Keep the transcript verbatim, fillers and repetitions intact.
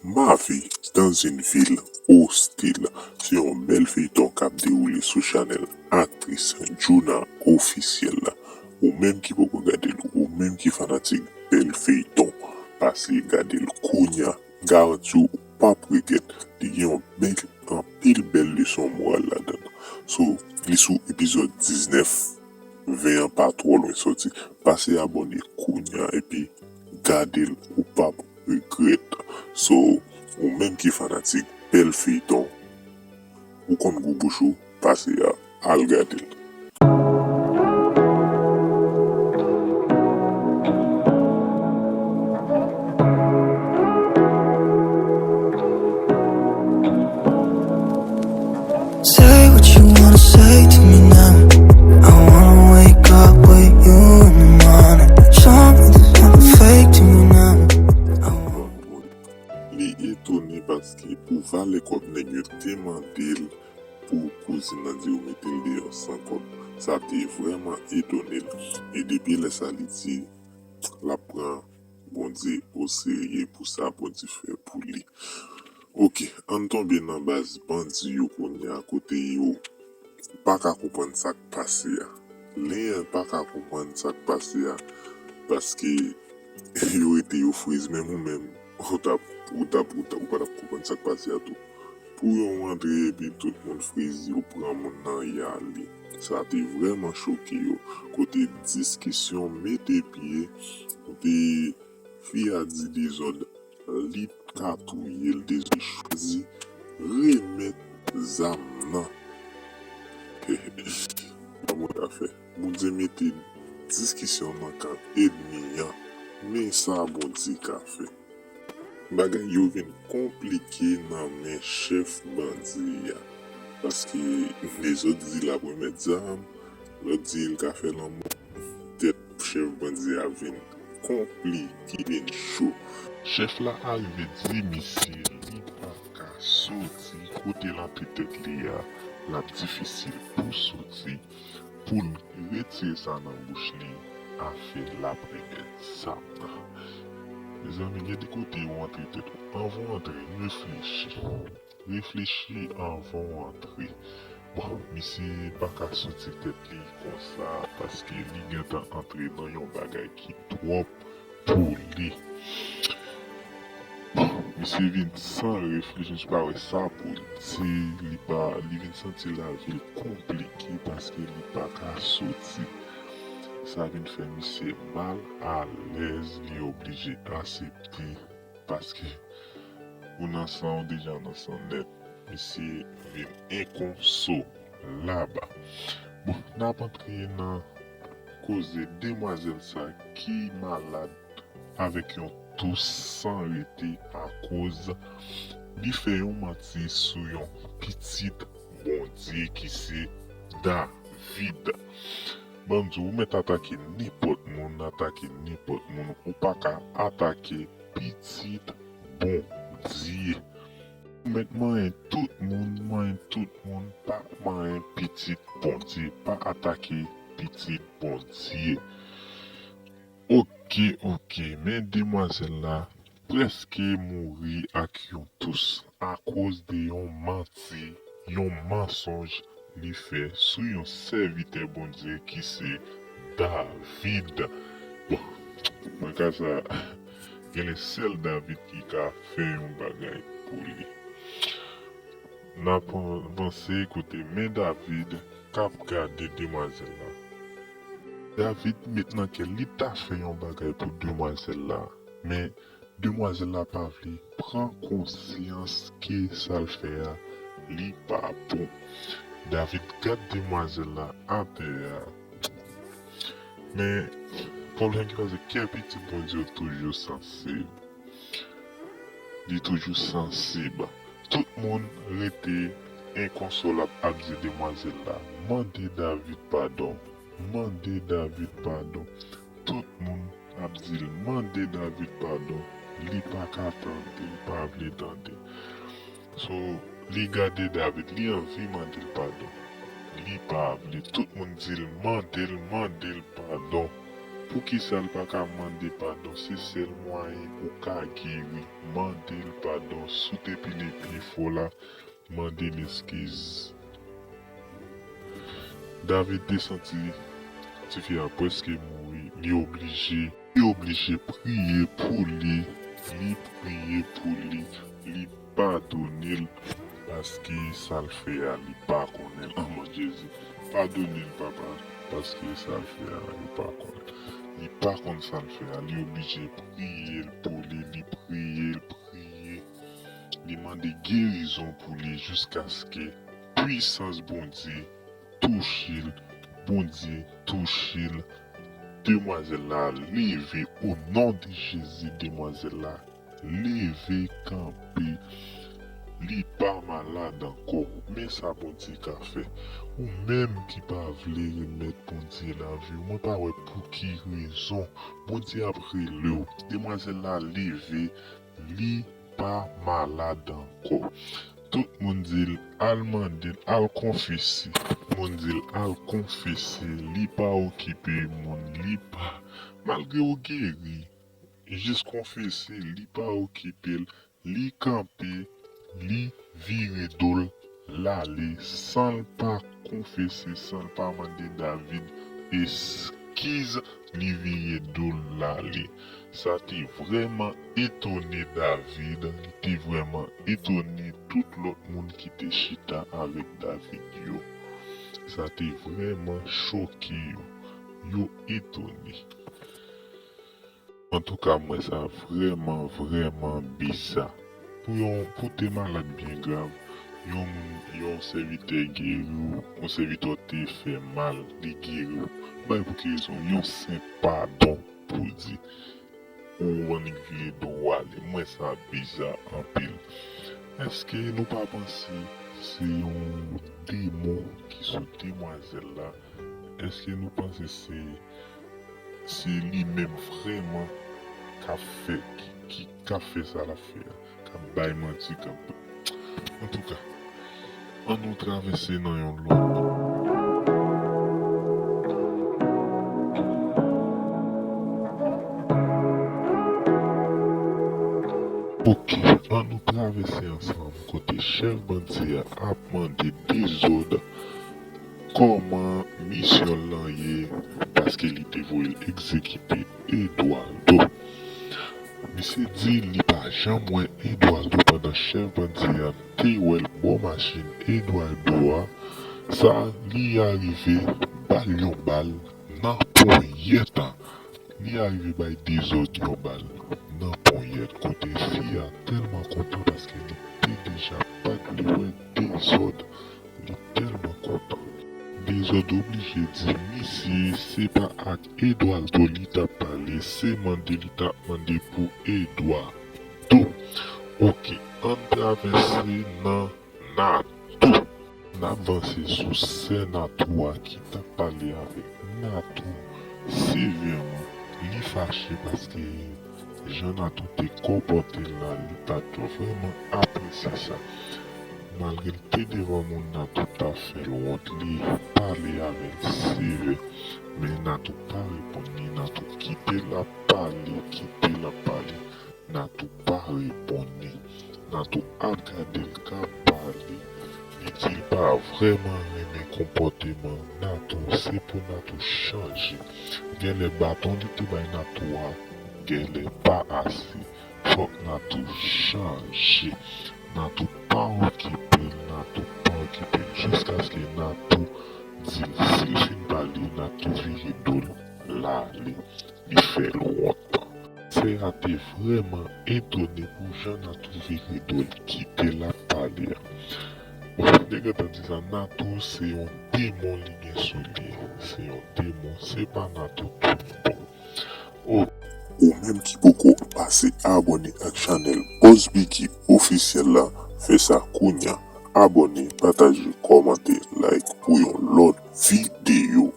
Ma vie dans une ville hostile se yon bèl feyton k ap dewoule sou chanèl aktris Djouna Officiel la. Ou menm ki poko gade l, ou menm ki fanatik bèl feyton, pase gade l kounya, garanti w ou p ap regrèt. Li gen yon bèl, anpil bèl leson moral ladan l. So, li sou epizòd diznèf, ven an pa twò lwen sòti. Pase abòne kounya epi gade l, ou p ap regrèt. So, ou menm ki fanatik bèl feyton, ou konn gou bouch ou, pase a, al gade l. Say what you wanna say to me now. I wanna wake up with you in the morning. Show me there's nothing fake to me now. I wanna Li etone paske pou valè kòb nèg yo te mande l pou kouzin nan di yo mete l deyò san kòb. Sa te vrèman etone l. E depi lè sa li di l ap pran Bondye oserye pou sa Bondye fè pou li. Oke, ann tonbe nan baz bandi yo kounye a kote yo pa ka konprann sa k pase a. Len pa ka konprann sa k pase a paske yo rete yo friz, menm ou menm ou t ap ou t ap ou t ap ou pa t ap konprann sa k pase a tou. Pou yo rantre epi tout moun friz, yo pran moun nan y ale. Sa te vrèman choke yo. Kote diskisyon mete pye, kote fi a di dezòd li ka touye l, dezòd li chwazi remèt zam nan. Kòman w ta fè? Bondye mete diskisyon nan kan ènmi an. Men sa Bondye ka fè. Bagay yo vin konplike nan men chèf bandi a. Paske lezòt di l ap remèt zam, lòt di l ka fè lanmò. Tèt chèf bandi a vin konplike, vin cho. Chèf la arive di misye li pa ka soti kote l antre tèt li a, l ap difisil pou soti, pou l retire sa nan bouch li, afè l ap remèt zam nan. Mezanmi, gen de kote ou antre tèt ou. Anvan w antre, reflechi. Reflechi anvan w antre. Bon, misye pa ka soti tèt li konsa paske li gentan antre nan yon bagay ki twòp pou li. Bon, misye vin san reflechi, misye pa wè sa pou l di, li pa, li vin santi lavi l konplike paske li pa ka soti. Sa vin fè misye mal alèz, li oblije aksepte paske ou nan san, ou deja nan san nèt. Misye vin enkonsolab. Bon, n ap antre nan koze demwazèl sa ki malad avèk yon tous san rete akoz li fè yon manti sou yon pitit Bondye ki se David. Ban m di w, ou mèt atake nenpòt moun, atake nenpòt moun, ou pa ka atake pitit Bondye. Ou mèt manyen tout moun, manyen tout moun, pa manyen pitit Bondye, pa atake pitit Bondye. Oke, oke, men demwazèl la prèske mouri ak yon tous akoz de yon manti, yon mansonj li fè sou yon sèvitè Bondye ki se David. Bon, nan ka sa, genlè sèl David ki ka fè yon bagay pou li. N ap avanse kote men David k ap gade demwazèl la. David met nan kè l li ta fè yon bagay pou demwazèl la, men demwazèl la pa vle pran konsyans ke sa l fè a, li pa bon. David gad demwazèl la atè a. Men, pwoblèm ki pase, kè pitit Bondye yo toujou sansib. Li toujou sansib. Tout moun rete enkonsolab ap di demwazèl la, mande David padon, mande David padon. Tout moun ap di l, mande David padon. Li pa ka tande, li pa vle tande. So, li gade David, li anvi mande l padon. Li pa vle. Tout moun di l, mande l, mande l padon. Poukisa l pa ka mande padon? Se sèl mwayen ou ka geri. Mande l padon. Donk, si w te pile pye fò la, mande l eskiz. David te santi tifi a prèske mouri, li oblije, li oblije priye pou li, li priye pou li, li padone l, paske sa l fè a, li pa konnen l. Anmon Jezi, padone l, papa, paske sa l fè a, li pa konnen. Li pa konn sa l fè a, li oblije priye l pou li, li priye l, priye. Li mande gerizon pou li jiskaske pwisans Bondye touche l. Bondye touche l. Demwazèl la leve o non de Jezi. Demwazèl la leve kanpe. Li pa malad ankò. Men sa Bondye ka fè. Ou menm ki pa vle remèt Bondye lavi w, mwen pa wè pou ki rezon Bondye ap rele w. Demwazèl la leve. Li pa malad ankò. Tout moun di l al mande l, al konfese. Moun di l al konfese, li pa okipe moun, li pa, malgre w geri, jis konfese, li pa okipe l, li kanpe, li vire do l, l ale, san l pa konfese, san l pa mande David eskiz, li vire do l, l ale. Sa te vrèman etone David, li te vrèman etone tout lòt moun ki te chita avèk David yo. Sa te vrèman choke yo, yo etone. Antouka, m wè sa vrèman, vrèman biza. Pou yon, pou te malad byen grav, yon moun, yon sèvitè geri w, yon sèvitè w te fè mal, li geri w. Bay pou ki rezon? Yon senp padon pou di ou annik vire do w ale. M wè sa biza anpil. Èske nou pa panse se yon demon ki sou demwazèl la? Èske nou panse se, se li menm vrèman k ap fè, ki, ki, k ap fè sa l ap fè a, k ap bay manti, k ap, antouka, an nou travèse nan yon lòt. Oke, an nou travèse ansanm kote chèf bandi a ap mande dezòd kòman misyon l lan ye, paske li te voye l egzekite Eduardo. Misye di li pa janm wè Eduardo pandan chèf bandi a te wè l bò machin Eduardo a. Sa, li arive ba l yon bal nan ponyèt an. Li arive bay dezòd yon bal nan ponyèt kote fi a tèlman kontan paske li te deja pa t vle wè dezòd. Li tèlman kontan. Dezòd oblije di misye se pa ak Eduardo li t ap pale, se mande li t ap mande pou Eduardo. Oke, ann travèse nan Natou. N ap vanse sou sè Natou a ki t ap pale avèk Natou sevèman. Li fache paske jan Natou te konpòte l la, li pa t vrèman apresye sa. Malgre l te devan moun, Natou t ap fè l wont, li pale avè l sevè. Men Natou pa reponn li, Natou kite l ap pale, kite l ap pale. Natou pa reponn li. Natou ap gade l k ap pale. Li di l pa vrèman renmen konpòteman Natou. Se pou Natou chanje. Genlè baton li te bay Natou a, genlè pa ase. Fòk Natou chanje. Natou pa okipe l, Natou pa okipe l. Jiskaske Natou di l, si l fin pale, Natou vire do l, l ale. Li fè l wont. Sè a te vrèman etone pou jan Natou vire do l kite l ap pale a. Bon, nèg yo te di sa, Natou se yon demon li gen sou li. Se yon demon, se pa Natou tout bon. Oh. Ou menm ki poko pase abòne ak chanèl Boss Biggy Officiel la, fè sa kounya. Abòne, pataje, kòmante, like pou yon lòt videyo.